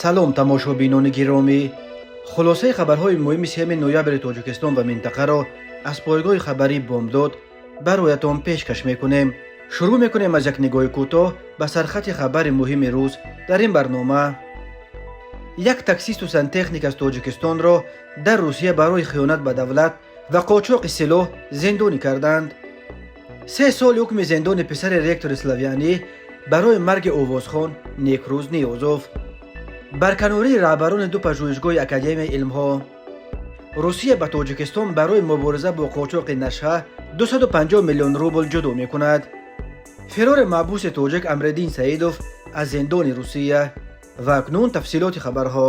Салом, тамошобинони гиромӣ! Хулосаи хабарҳои муҳими 3 ноябри Тоҷикистон ва минтақаро аз пойгоҳи хабарии «Бомдод» бароятон пешкаш мекунем. Шурӯъ мекунем аз як нигоҳи кӯтоҳ ба сархати хабари муҳими рӯз. Дар ин барнома: як таксисту сантехник аз Тоҷикистонро дар Русия барои хиёнат ба давлат ва қочоқи силоҳ зиндонӣ карданд. 3 соли ҳукми зиндони писари ректори Славянӣ барои марги овозхон Некрӯз Ниёзов. Барканории раҳбарони ду пажӯҳишгоҳи Академияи илмҳо. Русия ба Тоҷикистон барои мубориза бо қочоқи нашъа 250 миллион рубл ҷудо мекунад. Фирори маҳбуси тоҷик Амриддин Саидов аз зиндони Русия. Ва акнун тафсилоти хабарҳо.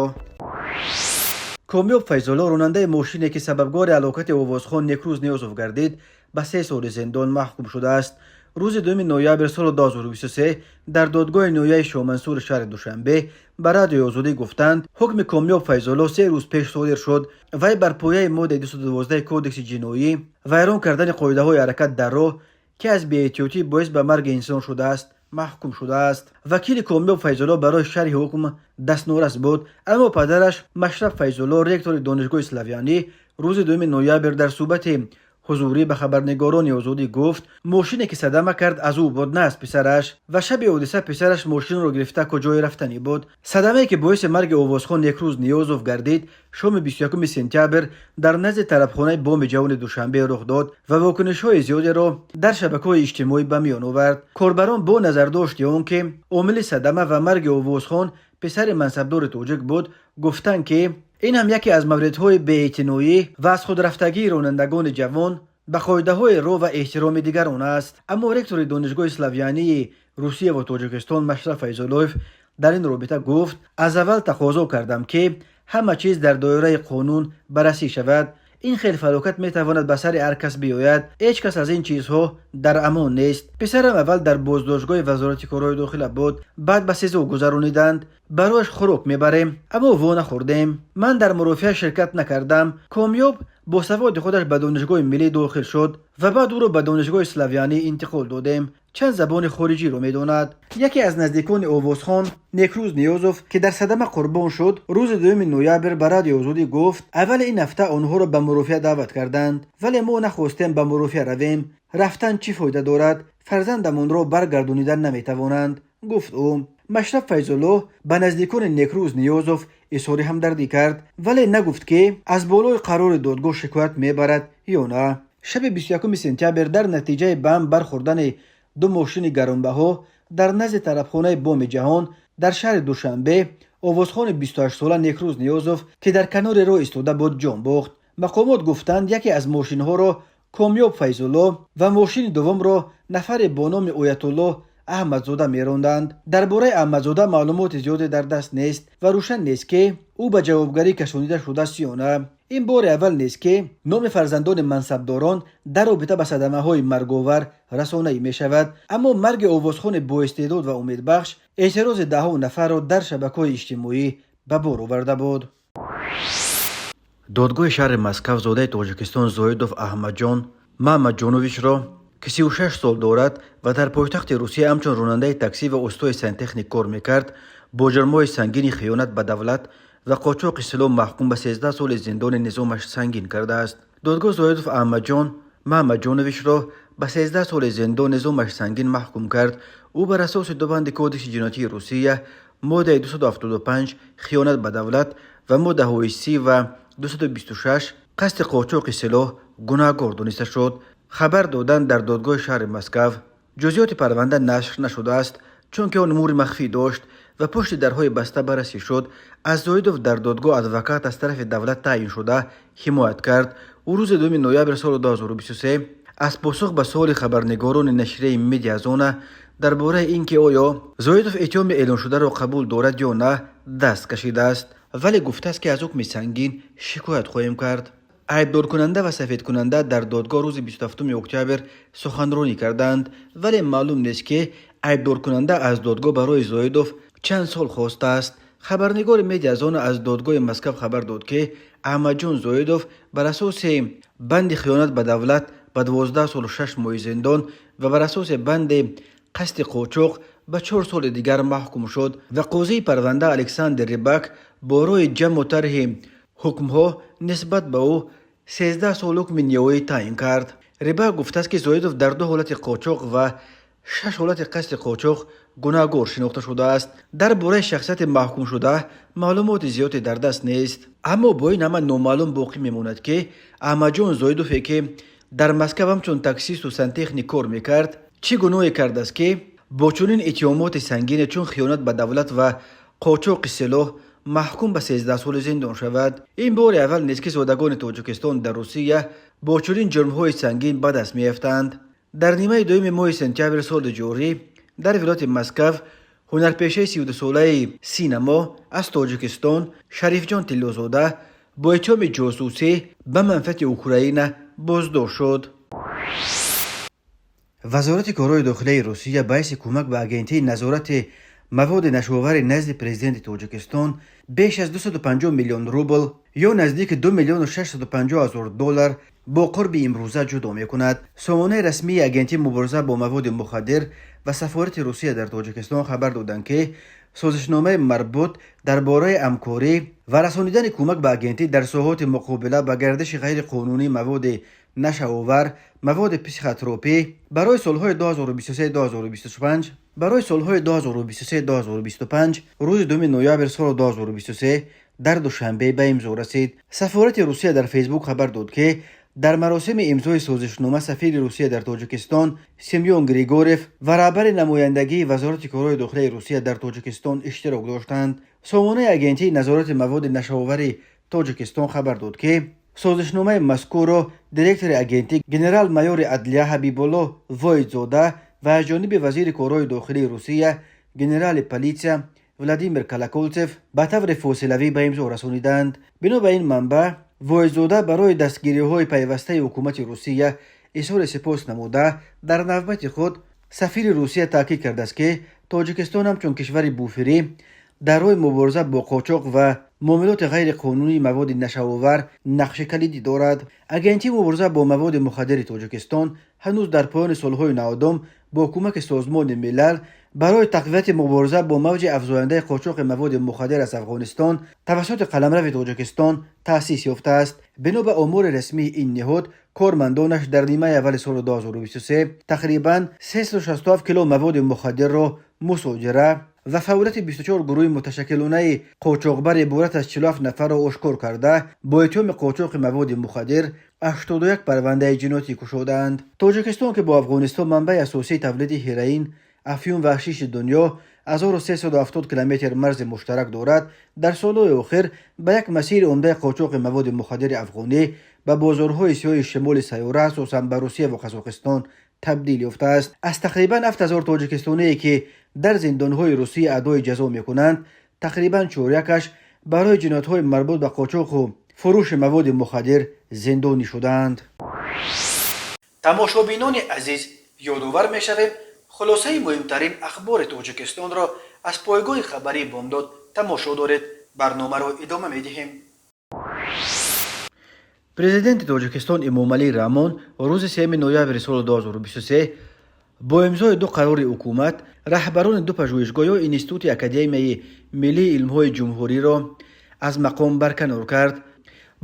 Комёб Файзулло, ронандаи мошине, ки сабабгори ҳалокати овозхон Некрӯз Ниёзов гардид, ба 3 соли зиндон маҳкум шудааст. Рӯзи 2 ноябр соли 2023 дар додгоҳи ноҳияи Шоҳмансури шаҳри Душанбе ба Радиои Озодӣ гуфтанд, ҳукми Комёб Файзулло 3 рӯз пеш содир шуд. Вай бар пояи моддаи 212 Кодекси ҷиноӣ, вайрон кардани қоидаҳои ҳаракат дар роҳ, ки аз беэҳтиётӣ боис ба марги инсон шудааст, маҳкум шудааст. Вакили Комёб Файзулло барои шарҳи ҳукм дастнорас буд, аммо падараш Машраб Файзулло, ректори Донишгоҳи Славянӣ, рӯзи 2 ноябр дар суҳбати ҳузурӣ ба хабарнигорони Озодӣ гуфт, мошине, ки садама кард, аз ӯ буд, на аз писараш, ва шаби ҳодиса писараш мошинро гирифта куҷое рафтанӣ буд. Садамае, ки боиси марги овозхон Некрӯз Ниёзов гардид, шоми 21 сентябр дар назди тарабхонаи Боми Ҷавони Душанбе рух дод ва вокунишҳои зиёдеро дар шабакаҳои иҷтимоӣ ба миён овард. Корбарон бо назардошти он, ки омили садама ва марги овозхон писари мансабдори тоҷик буд, гуфтанд, ки ин ҳам яке аз мавридҳои беэътиноӣ ва аз худрафтагии ронандагони ҷавон ба қоидаҳои роҳ ва эҳтироми дигарон аст. Аммо ректори Донишгоҳи Славянии Русия ва Тоҷикистон Машраф Файзуллоев дар ин робита гуфт: «Аз аввал тақозо кардам, ки ҳама чиз дар доираи қонун баррасӣ шавад. Ин хел фалокат метавонад ба сари ҳар кас биёяд, ҳеҷ кас аз ин чизҳо дар амон нест. Писарам аввал дар боздоштгоҳи Вазорати корҳои дохила буд, баъд ба СИЗО гузарониданд. Барояш хӯрок мебарем, аммо во нахӯрдем. Ман дар мурофиа ширкат накардам. Комёб бо саводи худаш ба Донишгоҳи миллӣ дохил шуд ва баъд ӯро ба Донишгоҳи Славянӣ интиқол додем. Чанд забони хориҷиро медонад». Яке аз наздикони овозхон Некрӯз Ниёзов, ки дар садама қурбон шуд, рӯзи 2 ноябр ба Радиои Озодӣ гуфт, аввали ин ҳафта онҳоро ба мурофиа даъват карданд, вале мо нахостем ба мурофиа равем. Рафтан чӣ фоида дорад? Фарзандамонро баргардонидан наметавонанд, гуфт ӯ. Машраф Файзуллоҳ ба наздикони Некрӯз Ниёзов изҳори ҳамдардӣ кард, вале нагуфт, ки аз болои қарори додгоҳ шикоят мебарад ё на. Шаби 21 сентябр дар натиҷаи ба ҳам бархӯрдани ду мошини гаронбаҳо дар назди тарабхонаи Боми Ҷаҳон дар шаҳри Душанбе овозхони 28сола Некрӯз Ниёзов, ки дар канори роҳ истода буд, ҷон бохт. Мақомот гуфтанд, яке аз мошинҳоро Комёб Файзулло ва мошини дуввумро нафаре бо номи Оятуллоҳ Аҳмадзода меронданд. Дар бораи Аҳмадзода маълумоти зиёде дар даст нест ва рӯшан нест, ки ӯ ба ҷавобгарӣ кашонида шудааст ё на. Ин бори аввал нест, ки номи фарзандони мансабдорон дар робита ба садамаҳои марговар расонаӣ мешавад, аммо марги овозхони боистеъдод ва умедбахш эътирози даҳҳо нафарро дар шабакаҳои иҷтимоӣ ба бор оварда буд. Додгоҳи шаҳри Москав зодаи Тоҷикистон Зоидов Аҳмадҷон Маҳмадҷоновичро, ки 36 сол дорад ва дар пойтахти Русия ҳамчун ронандаи таксӣ ва устои сантехник кор мекард, бо ҷурмҳои сангини хиёнат ба давлат ва қочоқи силоҳ маҳкум ба 13 соли зиндони низомаш сангин кардааст. Додгоҳ Зоидов Аҳмадҷон Маҳмадҷоновичро ба 13 соли зиндон низомаш сангин маҳкум кард. Ӯ бар асоси ду банди Кодекси ҷиноятии Русия, моддаи 275, хиёнат ба давлат, ва моддаҳои 30 ва 226, қасди қочоқи силоҳ, гунаҳгор дониста шуд, хабар доданд дар додгоҳи шаҳри Москав. Ҷузъиёти парванда нашр нашудааст, чунки он муҳри махфӣ дошт ва пушти дарҳои баста баррасӣ шуд. Аз Зоидов дар додгоҳ адвокат аз тарафи давлат таъин шуда ҳимоят кард. Ӯ рӯзи 2 ноябр соли 2023 аз посух ба суоли хабарнигорони нашрияи «Медиазона» дар бораи ин ки оё Зоидов иттиҳоми эълоншударо қабул дорад ё на, даст кашидааст, вале гуфтааст, ки аз ҳукми сангин шикоят хоҳем кард. Айбдоркунанда ва сафедкунанда дар додгоҳ рӯзи 27 октябр суханронӣ карданд, вале маълум нест, ки айбдоркунанда аз додгоҳ барои Зоидов чанд сол хостааст. Хабарнигори «Медиазона» аз додгоҳи Москав хабар дод, ки Аҳмадҷон Зоидов бар асоси банди хиёнат ба давлат ба 12 солу 6 моҳи зиндон ва бар асоси банди қасди қочоқ ба 4 соли дигар маҳкум шуд ва қозии парванда Александр Рибак бо роҳи ҷамъу тарҳи ҳукмҳо нисбат ба ӯ 13 сол ҳукми ниҳоӣ таъин кард. Рибак гуфтааст, ки Зоидов дар ду ҳолати қочоқ ва шаш ҳолати қасди қочоқ гунаҳгор шинохта шудааст. Дар бораи шахсияти маҳкумшуда маълумоти зиёде дар даст нест, аммо бо ин ҳама номаълум боқӣ мемонад, ки Аҳмадҷон Зоидове, ки дар Москав ҳамчун таксисту сантехник кор мекард, чӣ гуноҳе кардааст, ки бо чунин иттиҳомоти сангине, чун хиёнат ба давлат ва қочоқи силоҳ, маҳкум ба 13 соли зиндон шавад. Ин бори аввал нест, ки зодагони Тоҷикистон дар Русия бо чунин ҷурмҳои сангин ба даст меафтанд. Дар нимаи дуюми моҳи сентябри соли ҷорӣ дар вилояти Москав ҳунарпешаи 32-солаи синамо аз Тоҷикистон Шарифҷон Тиллозода бо иттиҳоми ҷосусӣ ба манфиати Украина боздошт шуд. Вазорати корҳои дохилаи Русия ба ҳайси кӯмак ба Агентии назорати маводи нашъаовари назди Президенти Тоҷикистон беш аз 250 миллион рубл ё наздики 2 миллиону 650 ҳазор доллар бо қурби имрӯза ҷудо мекунад. Сомонаи расмии Агентии мубориза бо маводи мухаддир ва сафорати Русия дар Тоҷикистон хабар доданд, ки созишномаи марбут дар бораи ҳамкорӣ ва расонидани кӯмак ба агентӣ дар соҳоти муқобила ба гардиши ғайриқонунии маводи нашъаовар, маводи психотропӣ барои солҳои 2023-2025 барои солҳои 2023-2025 рӯзи 2 ноябр соли 2023 дар Душанбе ба имзо расид. Сафорати Русия дар Фейсбук хабар дод, ки дар маросими имзои созишнома сафири Русия дар Тоҷикистон Семён Григорьев ва раҳбари намояндагии Вазорати корҳои дохилаи Русия дар Тоҷикистон иштирок доштанд. Сомонаи Агентии назорати маводи нашъаовари Тоҷикистон хабар дод, ки созишномаи мазкурро директори агентӣ генерал-майори адлия Ҳабибулло Воидзода ва аз ҷониби вазири корҳои дохилии Русия генерали политсия Владимир Колоколцев ба таври фосилавӣ ба имзо расониданд. Бино ба ин манбаъ, Воидзода барои дастгириҳои пайвастаи ҳукумати Русия изҳори сипос намуда, дар навбати худ сафири Русия таъкид кардааст, ки Тоҷикистон ҳамчун кишвари буферӣ дар роҳи мубориза бо қочоқ ва муомилоти ғайриқонунии маводи нашъаовар нақши калидӣ дорад. Агентии мубориза бо маводи мухаддири Тоҷикистон ҳанӯз дар поёни солҳои 90-ум бо кӯмаки Созмони Милал барои тақвияти мубориза бо мавҷи афзояндаи қочоқи маводи мухаддир аз Афғонистон тавассути қаламрави Тоҷикистон таъсис ёфтааст. Бино ба омори расмии ин ниҳод, кормандонаш дар нимаи аввали соли 2023 тақрибан 367 кило маводи мухаддирро мусодира ва фаъолияти 24 гурӯҳи муташаккилонаи қочоқбар иборат аз 47 нафарро ошкор карда, бо иттиҳоми қочоқи маводи мухаддир 81 парвандаи ҷиноятӣ кушодаанд. Тоҷикистон, ки бо Афғонистон, манбаи асосии тавлиди ҳероин, афюн ва ҳашиши дунё, 1370 километр марзи муштарак дорад, дар солҳои охир ба як масири умдаи қочоқи маводи мухаддири афғонӣ ба бозорҳои сиёҳи шимоли сайёра, асосан ба Русия ва Қазоқистон, табдил ёфтааст. Аз тақрибан 7000 тоҷикистоние, ки дар зиндонҳои Русия адои ҷазо мекунанд, тақрибан чорякаш барои ҷиноятҳои марбут ба қочоқу фурӯши маводи мухаддир зиндонӣ шудаанд. Тамошобинони азиз, ёдовар мешавем, хулосаи муҳимтарин ахбори Тоҷикистонро аз пойгоҳи хабарии Бомдод тамошо доред. Барномаро идома медиҳем. Президенти Тоҷикистон Эмомалӣ Раҳмон рӯзи 3 ноябри соли 2023 бо имзои ду қарори ҳукумат раҳбарони ду пажӯҳишгоҳ ё институти Академияи миллии илмҳои ҷумҳуриро аз мақом барканор кард.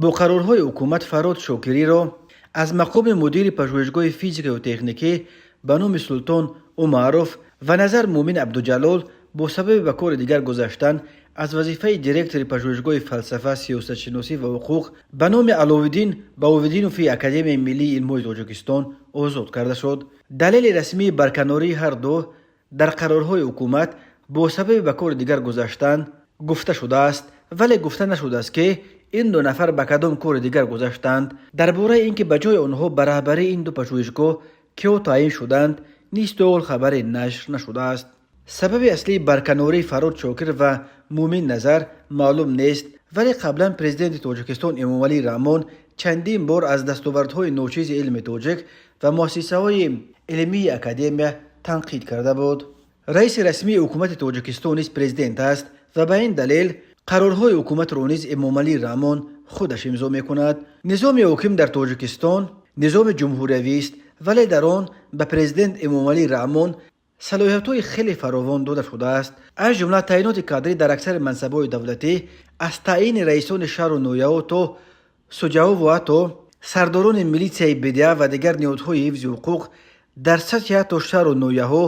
Бо қарорҳои ҳукумат Фарҳод Шокириро аз мақоми мудири пажӯҳишгоҳи физикаю техникӣ ба номи Султон Умаров ва Назар Муъмин Абдуҷалол бо сабаби ба кори дигар гузаштан аз вазифаи директори пажӯҳишгоҳи фалсафа, сиёсатшиносӣ ва ҳуқуқ ба номи Аловиддин Баҳовиддинови Академияи миллии илмҳои Тоҷикистон озод карда шуд. Далели расмии барканории ҳар ду дар қарорҳои ҳукумат бо сабаби ба кори дигар гузаштан гуфта шудааст, вале гуфта нашудааст, ки ин ду нафар ба кадом кори дигар гузаштанд. Дар бораи ин ки ба ҷои онҳо ба раҳбарии ин ду пажӯҳишгоҳ киҳо таъин шуданд, низ то ҳол хабаре нашр нашудааст. Сабаби аслии барканории Фарҳод Шокир ва Муъмин Назар маълум нест, вале қаблан Президенти Тоҷикистон Эмомалӣ Раҳмон чандин бор аз дастовардҳои ночизи илми тоҷик ва муассисаҳои илмии академия танқид карда буд. Раиси расмии ҳукумати Тоҷикистон низ президент аст ва ба ин далел қарорҳои ҳукуматро низ Эмомалӣ Раҳмон худаш имзо мекунад. Низоми ҳоким дар Тоҷикистон низоми ҷумҳуриявист, вале дар он ба президент Эмомалӣ Раҳмон Салоҳиятҳои хеле фаровон дода шудааст, аз ҷумла таъиноти кадрӣ дар аксари мансабҳои давлатӣ, аз таъини раисони шаҳру ноҳияҳо то судяҳову ҳатто сардорони милитсияи бедиа ва дигар ниҳодҳои ҳифзи ҳуқуқ дар сатҳи ҳатто шаҳру ноҳияҳо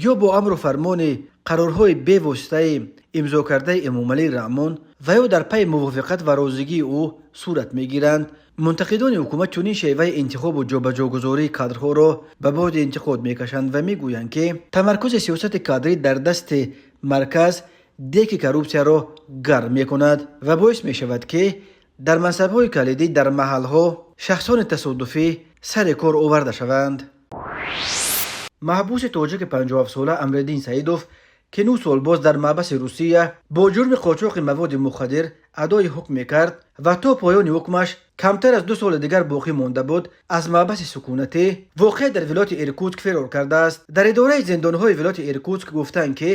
ё бо амру фармони қарорҳои бевоситаи имзокардаи Эмомалӣ Раҳмон ва ё дар пайи мувофиқат ва розигии ӯ сурат мегиранд. Мунтақидони ҳукумат чунин шеваи интихобу ҷобаҷогузории кадрҳоро ба боди интиқод мекашанд ва мегӯянд, ки тамаркузи сиёсати кадрӣ дар дасти марказ деки коррупсияро гарм мекунад ва боис мешавад, ки дар мансабҳои калидӣ дар маҳалҳо шахсони тасодуфӣ сари кор оварда шаванд. Маҳбуси тоҷики 57-сола Амриддин Саидов, ки 9 сол боз дар маҳбаси Русия бо ҷурми қочоқи маводи мухаддир адои ҳукм мекард ва то поёни ҳукмаш камтар аз 2 соли дигар боқӣ монда буд, аз маҳбаси сукунатӣ, воқеа дар вилояти Иркутск, фирор кардааст. Дар идораи зиндонҳои вилояти Иркутск гуфтанд, ки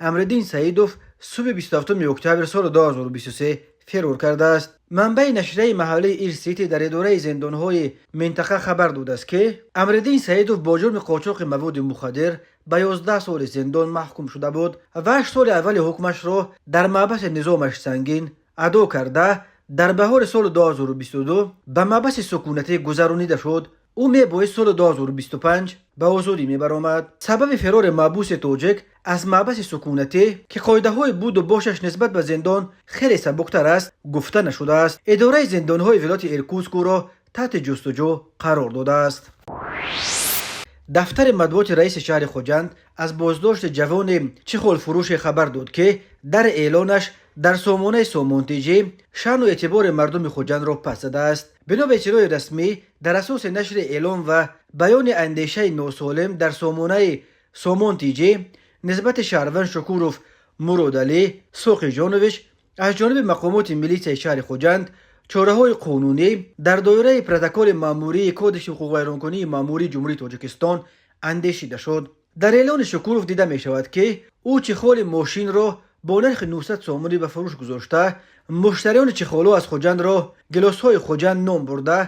Амриддин Саидов субҳи 27 октябр соли 2023 фирор кардааст. Манбаи нашрияи маҳаллии Ир-Сити дар идораи зиндонҳои минтақа хабар додааст, ки Амриддин Саидов бо ҷурми қочоқи маводи мухаддир ба 11 соли зиндон маҳкум шуда буд ва 8 соли аввали ҳукмашро дар маҳбаси низомаш сангин адо карда, дар баҳори соли 2022 ба маҳбаси сукунатӣ гузаронида шуд. Ӯ мебоист соли 2025 ба озодӣ мебаромад. Сабаби фирори маҳбуси тоҷик аз маҳбаси сукунатӣ, ки қоидаҳои буду бошаш нисбат ба зиндон хеле сабуктар аст, гуфта нашудааст. Идораи зиндонҳои вилояти Иркутск ӯро таҳти ҷустуҷӯ қарор додааст. Дафтари матбуоти раиси шаҳри Хуҷанд аз боздошти ҷавони чехолфурӯше хабар дод, ки дар эълонаш дар сомонаи Сомонтиҷӣ шаъну эътибори мардуми Хуҷандро пас задааст. Бино ба иттилои расмӣ, дар асоси нашри эълон ва баёни андешаи носолим дар сомонаи Сомонтиҷӣ нисбати шаҳрванд Шукуров Муродалӣ Соқиҷонович аз ҷониби мақомоти милитсияи шаҳри Хуҷанд чораҳои қонунӣ дар доираи протоколи маъмурии Кодекси ҳуқуқвайронкунии маъмурии Ҷумҳурии Тоҷикистон андешида шуд. Дар эълони Шукуров дида мешавад, ки ӯ чехоли мошинро бо нархи 900 сомонӣ ба фурӯш гузошта, муштариёни чехолҳо аз Хуҷандро гилосҳои Хуҷанд ном бурда,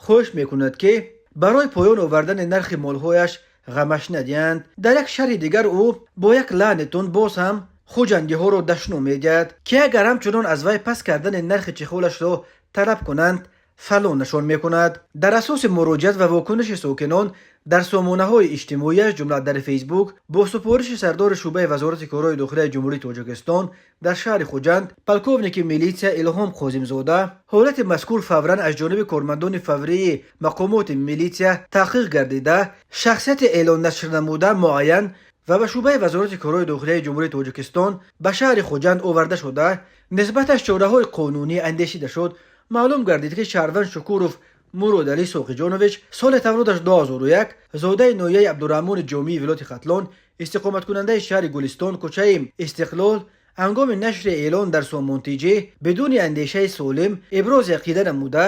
хоҳиш мекунад, ки барои поён овардани нархи молҳояш ғамаш надиҳанд. Дар як шарҳи дигар ӯ бо як лаҳни тунд боз ҳам хуҷандиҳоро дашном медиҳад, ки агар ҳамчунон аз вай паст кардани нархи чехолашро талаб кунанд, фалонашон мекунад. Дар асоси муроҷиат ва вокуниши сокинон дар сомонаҳои иҷтимоӣ, аз ҷумла дар Фейсбук, бо супориши сардори шӯъбаи Вазорати корҳои дохилияи Ҷумҳурии Тоҷикистон дар шаҳри Хуҷанд, полковники милитсия Илҳом Қозимзода, ҳолати мазкур фавран аз ҷониби кормандони фаврии мақомоти милитсия таҳқиқ гардида, шахсияти эълон нашрнамуда муайян ва ба шӯъбаи Вазорати корҳои дохилияи Ҷумҳурии Тоҷикистон ба шаҳри Хуҷанд оварда шуда, нисбаташ чораҳои қонунӣ андешида шуд. Маълум гардид, ки шаҳрванд Шукуров Муродалӣ Соқиҷонович, соли таваллудаш 2001, зодаи ноҳияи Абдураҳмони Ҷомии вилояти Хатлон, истиқоматкунандаи шаҳри Гулистон, кӯчаи Истиқлол, ҳангоми нашри эълон дар Сомонтиҷӣ бидуни андешаи солим ибрози ақида намуда,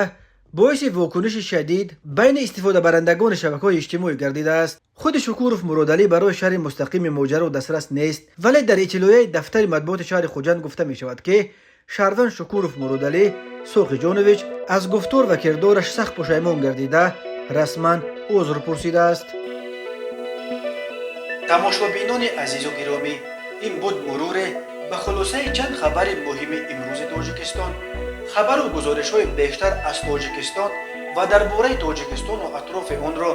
боиси вокуниши шадид байни истифодабарандагони шабакаҳои иҷтимоӣ гардидааст. Худи Шукуров Муродалӣ барои шарҳи мустақими моҷаро дастрас нест, вале дар иттилоияи дафтари матбуоти шаҳри Хуҷанд гуфта мешавад, ки шаҳрванд Шукуров Муродалӣ Соқиҷонович аз гуфтор ва кирдораш сахт пушаймон гардида, расман узр пурсидааст. Тамошобинони азизу гиромӣ, ин буд муруре ба хулосаи чанд хабари муҳими имрӯзи Тоҷикистон. Хабару гузоришҳои бештар аз Тоҷикистон ва дар бораи Тоҷикистону атрофи онро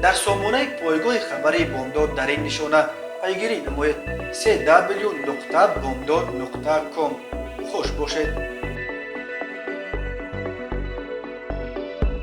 дар сомонаи пойгоҳи хабарии Бомдод дар ин нишона пайгирӣ намоед: cw.bomdod.com. Хуш бошед.